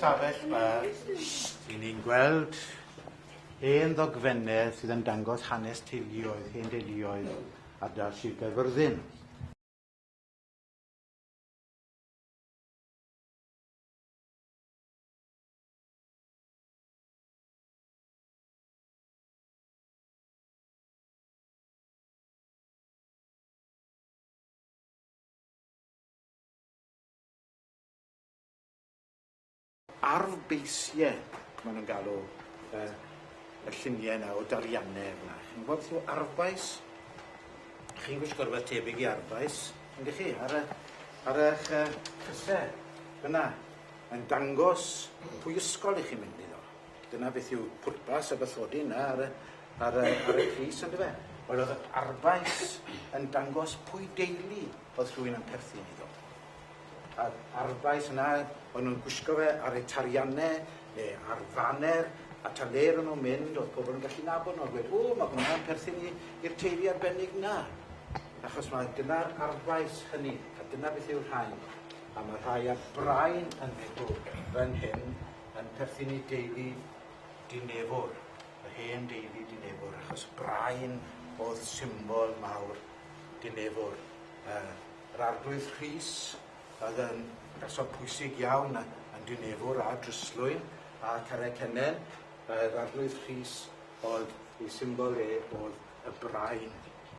stafell 'ma, 'yn ni'n gweld hen ddogfennau sydd yn dangos hanes teuluoedd, hen deuluoedd ardal Sir Gaerfyrddin. Arfbeisiau, maen nhw'n galw y, y lluniau yna o dariannau fyna. Chi'n gwybod beth yw arfbais? Chi'n gwisgo rhywbeth tebyg i arfbais, yndych chi, ar, y, ar eich crysau fyna, yn dangos pwy ysgol i chi'n mynd iddo. Dyna beth yw pwrpas y bathodyn 'na ar y ar y ar y crys on'd yfe? Wel o'dd yr arfbais yn dangos pwy deulu o'dd rhywun yn perthyn iddo. A'r arfbais yna o'n nw'n gwisgo fe ar eu tarianne ne' ar faner a ta le ro'n nw'n mynd o'dd pobol yn gallu nabod nw a gweud o ma' hwnna yn perthyn i i'r teulu arbennig 'na. Achos ma' dyna'r arfbais hynny a dyna beth yw'r rhain. A ma' rhai â brain ynddyn nhw fan hyn yn perthyn i deulu Dinefwr, yr hen deulu Dinefwr, achos brain oedd symbol mawr Dinefwr. Uh, yr Arglwydd Rhys oedd yn berson pwysig iawn yn Dinefwr a Dryslwyn a Carreg Cennen. Yr Arglwydd Rhys oedd ei symbol e oedd y brain.